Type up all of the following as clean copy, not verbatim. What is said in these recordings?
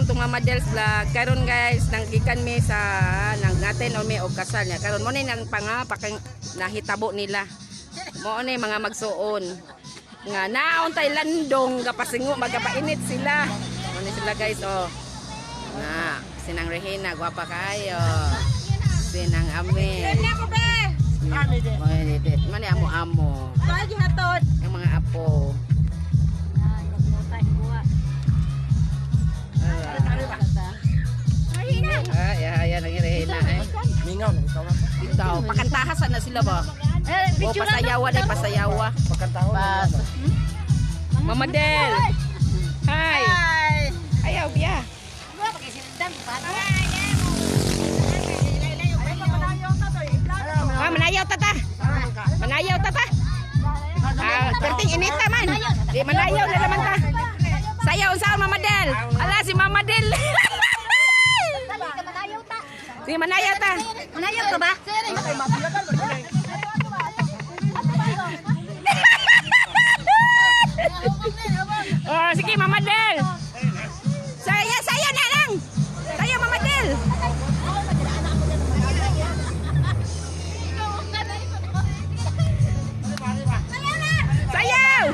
Welcome to Mama Del's Vlog. Karon guys, nanggikan mi sa nang-attend mi og kasal niya. Karon mo ni nang panga pakang nahitabo nila. Mo ni mga magsuon nga naon tay landong gapasingo, magapainit sila. Mo ni sila, guys, oh. Na, sinang Regina, gwapa kayo. Sinang Ame. Mo ni amo-amo. Ang mga apo. Ay, ay, ay, ang Regina eh. Mingaw na ikaw na. Ikaw, pakantahasan na sila ba? O pasayawa na, pasayawa. Pagkantahon. Pas. Mama Del. Hi. Ayaw, biya. Ah, manayaw tata. Manayaw tata. Ah, perting inita man. Di manayaw na naman ta. Sayaw unsa, Mama Del? Ala si Mama Del. Sige, manayaw ta. Manayaw ka ba? Oh, sige, Mama Del. Saya, saya na lang. Saya, Mama Del. Sayaw!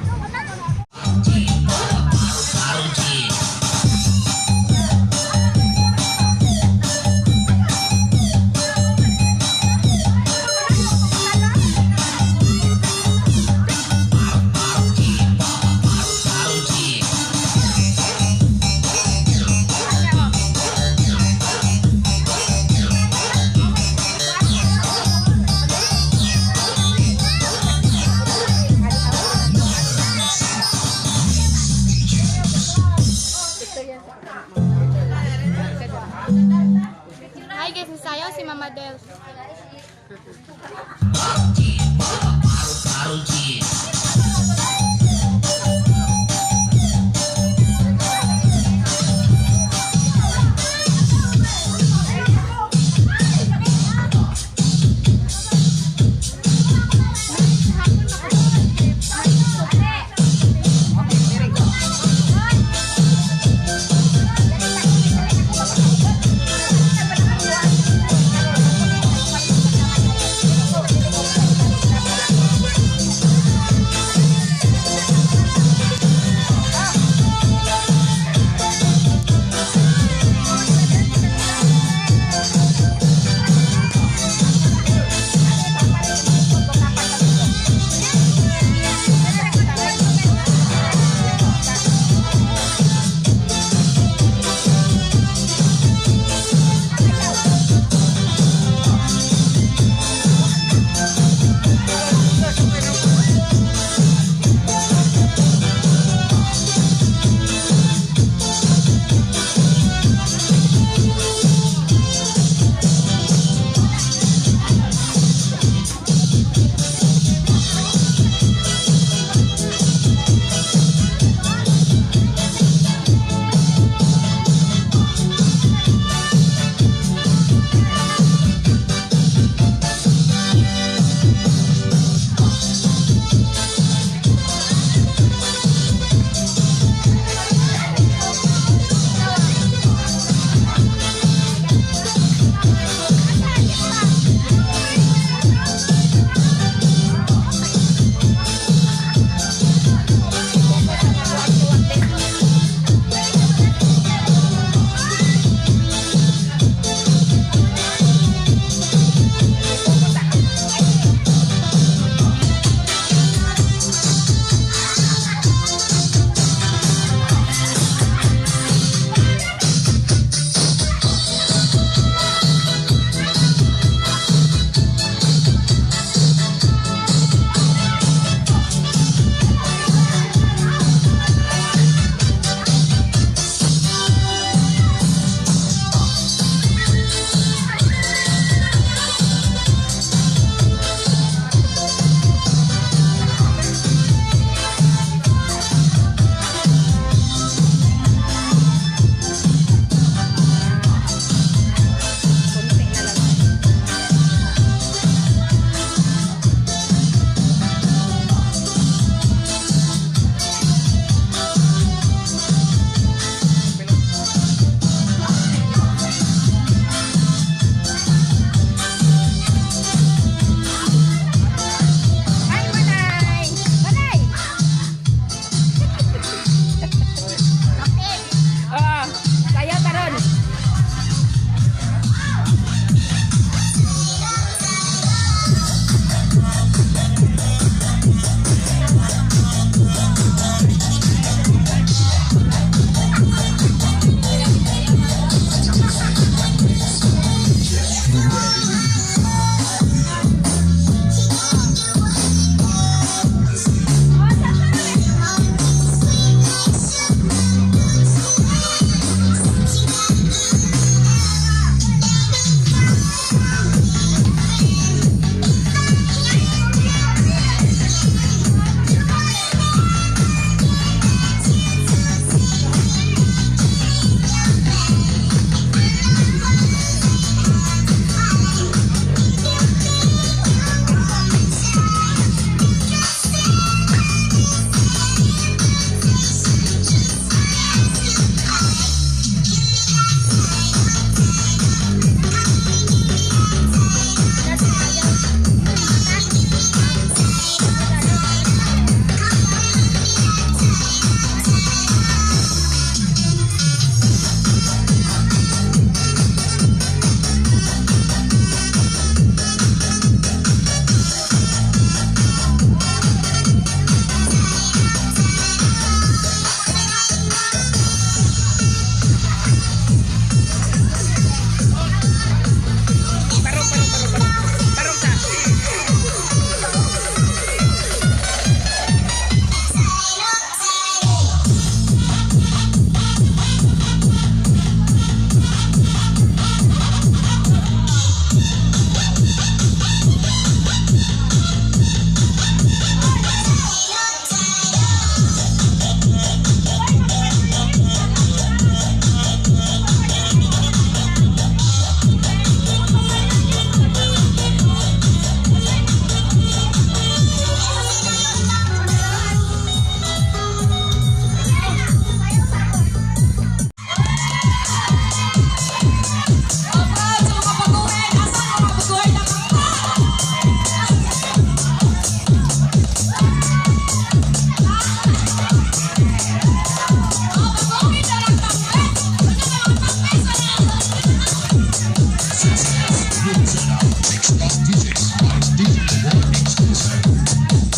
Hi guys, nasayaw si Mama Del.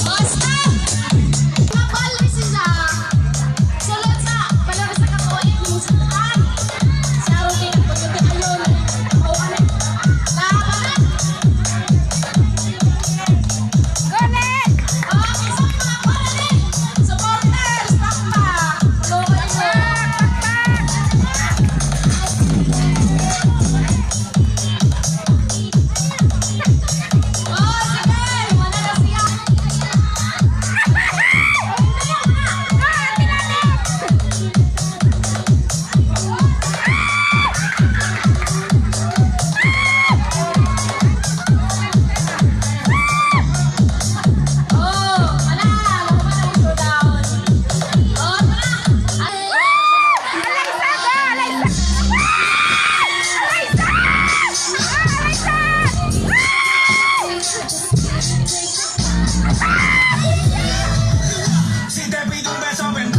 Oh, stop! Mabalik siya. Sulod sa, balor sa katuig, mong sulaan. Sa routine, ang pagkati ayon. Mauan. Laban! Go, Len! Oh, isa mga palarin! Supporters! Pakpak! Tulungan niyo! Pakpak! Oh, sige! Wala na siya! Go, Ate Nani! Oh, wala! Wala na yung showdown. Oh, tara! Alaysa, go! Alaysa! Alaysa! Alaysa! Si te pido un beso, ven.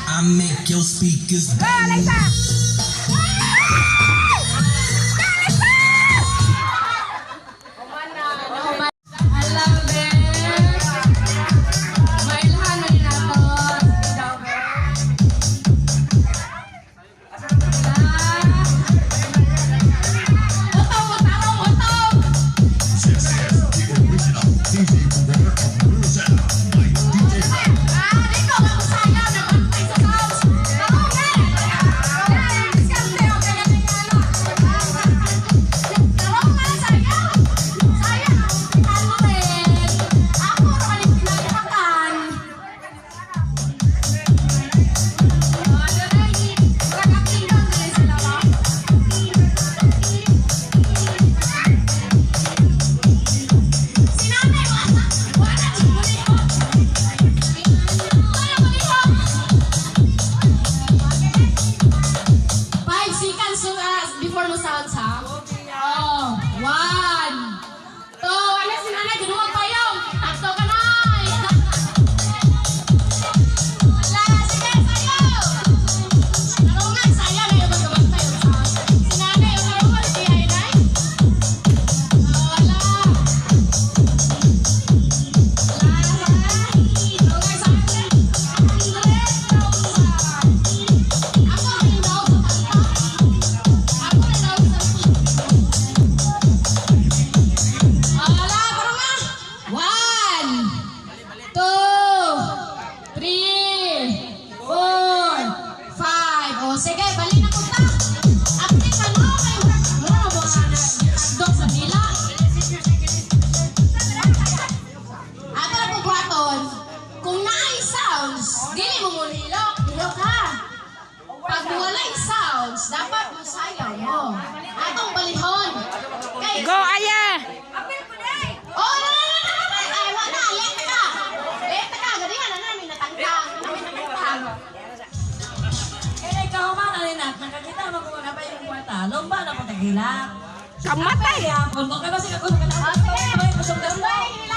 I make your speakers Go, Alaysa! Alam, be. Mailhan na nila to. Ikaw, be. Utong, utong, utong! The original DJ promoter of Luzon, my DJ. Ah, dito, makusayaw, nagbantay sa house. Tarong, be! Diskarte, okay na tingala. Tarong nga, sayaw! Sayaw! Ano rin? Ako, ro kaning pinaghakan. Oh, dali. Murag-aktigan dali sila ba? Si nanay, wala. Wala, wala. Wala, wala. 5 seconds before mo sounds, ha? Oh, one, two, ano si nanay, ginuwag pa yung. Takto ka na. Wala, sige, sayaw. Tarungan, sayaw, ngayon magkabantay ang sound. Si nanay, ang tarungan, si ay, nay. Oh, wala. Wala, wala. Tarungan sa akin. Ako rin daw sa kanta. Ako rin daw sa. Wala, parang nga. One, two, three, four, five. O, sige, balik na punta. Apit ka no, kayo. Mura mo mga nagdok sa dila. Ato na po buhaton. Kung naay sounds, dili mo mulilok. Hilok ha. Pag walay sounds, dapat mo sayaw mo. Atong balihon. Kay Go, Aya! Oh, no, no, no, no, no, no. Ay, wala. Late ka. Late ka. Galingan na namin natangtang. Namin natangtang. Eh, ikaw man, alin at nakakita mo kung wala pa yung kwarta. Lomba na ko tagilak. Kamatay! Kaya, kung okay ba siya kung Oh, sige. Kusog na Lumbay.